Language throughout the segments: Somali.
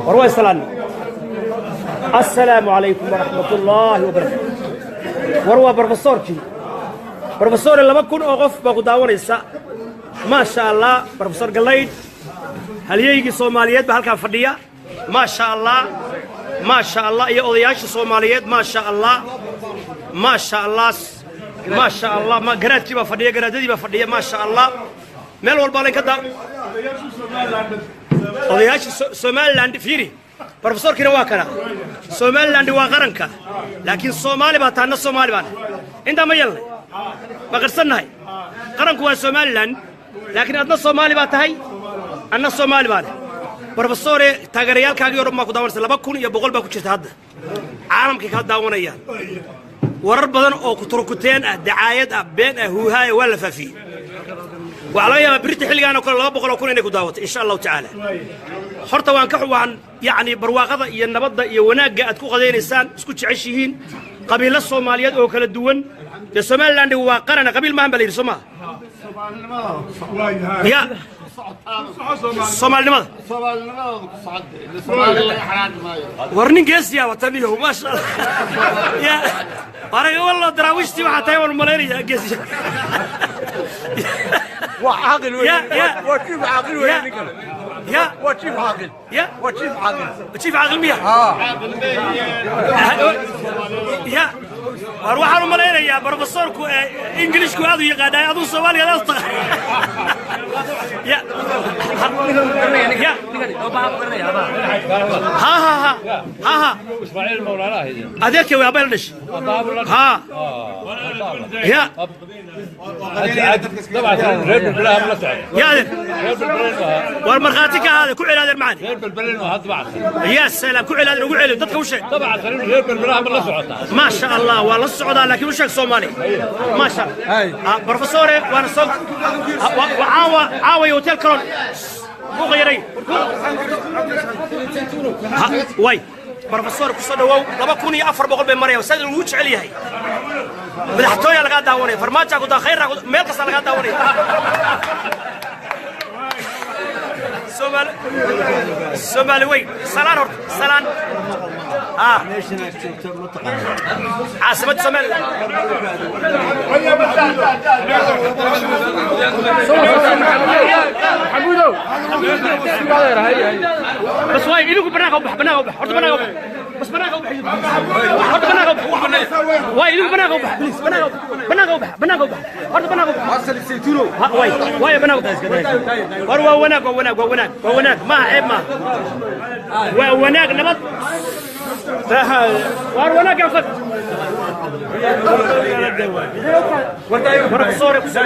War waa isalaanay. Assalaamu calaykum waraxmat ullaahi wabarakaatu. War waa brofesoorkii. Brofesore, 2000 oo qof baa ku daawanaysa, maasha Allah. Brofesor Galaydh, halyeygii Soomaaliyeed baa halkaan fadhiya, maasha Allah, maasha Allah, iyo odayaashii Soomaaliyeed, maasha Allah, maasha Allah, maasha Allah. Ma garaadkii baa fadhiya, garaadadii baa fadhiya, maasha Allah. Meel walbaa layn ka daa odayaashii Somaliland. Fiiri, brofesorkiina waa kana. Somaliland waa qaranka, laakiin Soomaali baa taana, Soomaali baan intaa ma yeelnay, ma qarsannahay. Qaranku waa Somaliland, laakiin adna Soomaali baa tahay, anna Soomaali baan. Brofesore, taageerayaalkaagii o dhan baa ku daawanaysa. 2100 baa ku jirta hadda, caalamkay kaa daawanayaan. Warar badan oo kuturkuteen ah, dacaayad ah, been ah, huuhaaya waa la faafiyey. Waxaa laga yaabaa birita xilligaan oo kale 200,000 inay ku daawato, insha Allahu tacaala. Horta waan ka waan yacni barwaaqada iyo nabadda iyo wanaagga aad ku qadaynaysaan, isku jeceshihiin qabiilo Soomaaliyeed oo kala duwan. Dee Somaliland waa qarana, qabiil maahan baa la yidhi, soo maaha? Ya Soomaalinimada war nin geesiyaa wataniyo, maasha Allah. Ya aniga wallo daraawiishtii waxaa tahay waan malaynayaa, geesiya. Waa caaqil wey. Ya. Waa jiif caaqil wey ninkan. Ya. Waa jiif caaqil. Ya. Waa jiif caaqil. Jiif caaqil miya? Ya, war waxaan u malaynayaa brofesorku Ingilishku aad u yaqaanaa, aduu Soomaaliga aad u taqaan. Ya ya, ha ha ha ha ha. اسماعيل مولانا. Adeerkay way, aabay la dhashay. Ha ya. طبعا reer Belbela la socdo. Ya adeer. Reer Belbela. War markhaati ka ahaade, ku celi, adeer macani. Reer Belbela hadda. Ya salaam, ku celi adeer, ugu celi, dadka u sheeg. طبعا reer Belbela ma la socota. Maasha Allah, waa la socdaa, laakiin u sheeg Soomaali, maasha Allah. Brofesore, waana soo waa caawa, caawa iyo hotel kalon ku qayaray way. Brofesor, ku soo dhawow. 2400 bay marayaan, sida lagu jecel yahay. Madaxtooya lagaa daawanaya, farmaajo ku daa, khayra meel kasta lagaa daawanaya. Soomaali, Soomaali weyn, salaan horta, salaan. Ah, caasimada Somaliland. بس واي idinku banaanka u bax, banaanka u bax horta, banaanka u bax, bas banaanka u bax horta, banaanka u bax. Waay, idinku banaanka u bax, please, banaanka u bax, banaanka u bax, banaanka u bax horta, banaanka u bax. Ha, waay waay, banaanka u bax. War waa wanaag, waa wanaag, waa wanaag, waa wanaag, maaha ceeb, maaha, waa wanaag, nabad waar wanaaggan fad. Professor, ku soo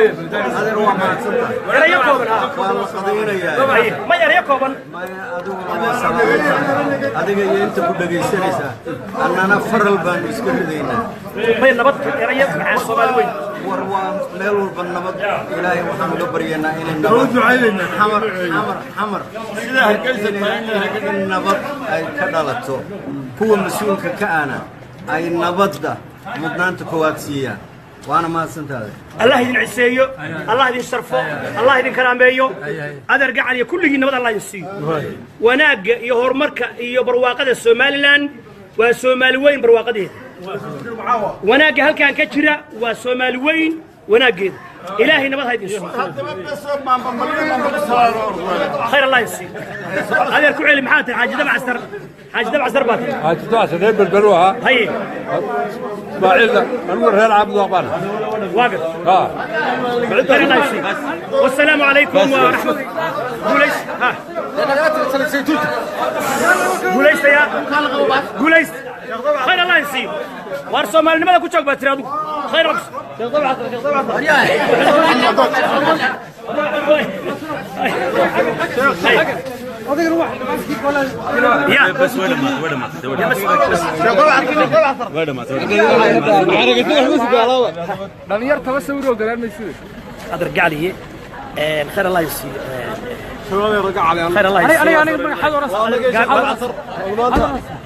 Adeer, waa mahadsantahay. Erayo kooban ha. Waa la qadaynayaa. Ma erayo kooban. Maya, adiguna waa salaamantahay, adiga iyo inta ku dhegaysanaysaa, annana faral baanu iska ridaynaa. May nabad, erayo macaan, Soomaali weyn. War waa meel walba nabad. Ilaahay waxaan uga baryanaa inay nabad Xamar, Xamar, Xamar in nabad ay ka dhalato, kuwa mas-uulka ka ana ay nabadda mudnaanta koowaad siiyaan. Waana mahadsantahay. Allah idin ciseeyo, Allah idin sharfo, Allah idin karaameeyo. Adeer gacan iyo kulligii nabad Allah idin siiyo. Wanaagga iyo horumarka iyo barwaaqada Somaliland waa Soomaali weyn barwaaqadeeda. Wanaagga halkan ka jira waa Soomaali weyn wanaaggeeda. Ilaahay nabad ha idin siiyo, khayr Allah idin siiyo. Adeer, ku celi, maxaa tahay? Xaaji Dabcasar, Xaaji Dabcasar baa tahay. Xaaji Dabcasar reer Belbelu ahaa. Haye. Ismaaciilna anigu reer Caabud baan. واقف. Ha. خير الله يسلمك، والسلام عليكم ورحمة. قوليس ها، قوليس يا قوليس، خير الله يسيب. war Soomaalinimada ku joog baa tiri adigu. Khayr rabs. Ya بس وين ما وين ما يا بس وين ما Dhalinyar taba sawir oo galaan maysid. Adeer gacaliye, khayr Allah yasiiyo. Khayr Allah aniga aniga magaxaada oran.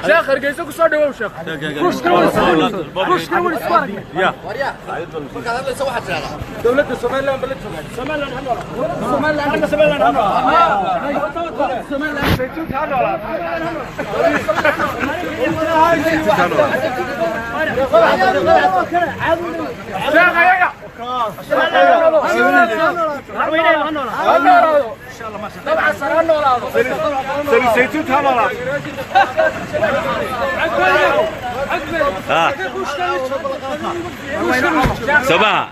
Sheekh Hargeysa ku soo dhawow sheekh. Ruushkana weli isku aragnay. Dowladda Somaliland bala joogaa. Somaliland ha noolaato. Sheekh ayaga. Madaxweynaha ha noolaato. Dabcan sare ha noolaado. Saytuunta ha noolaato. Ah. Somaha.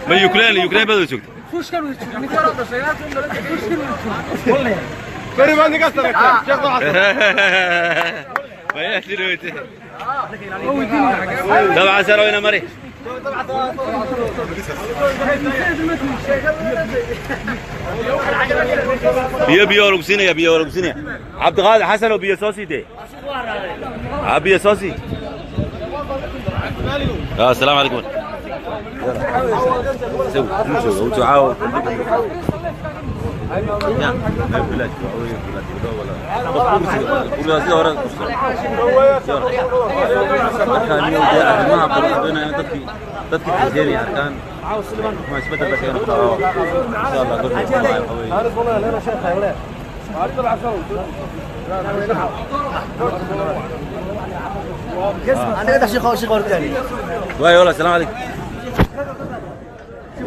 Ma Ukraine, Ukraine baad joogta. Ruushkan weli joogaa. Ninka hore dhashay. Ruushkan weli joogaa. Beri baad niga saragtay sheekh Xasan. Ma yaasiroote. طبعا سروينا mari. Biyo biyo lagu siinaya, biyo lagu siinaya. Cabdiqaadir Xasan oo biyo soo siitay. Ah, biyo soo sii. Ah, السلام عليكم. سوي سوي وتعاون. يا ما بلاش ولا sida hore marka niyo dee arrimaha doonaya dadkii dadkii xiiseynaya arkaan ma isbedel baa keena insha Allah goor. Aniga sheekh sheekh hortaani. Waay wala السلام عليكم.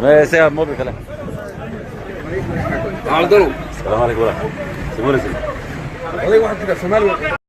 ما سيا موبي كلام. عبدالله. السلام عليكم ورحمة الله. Adiga waxaad jirtaa Soomaaliya.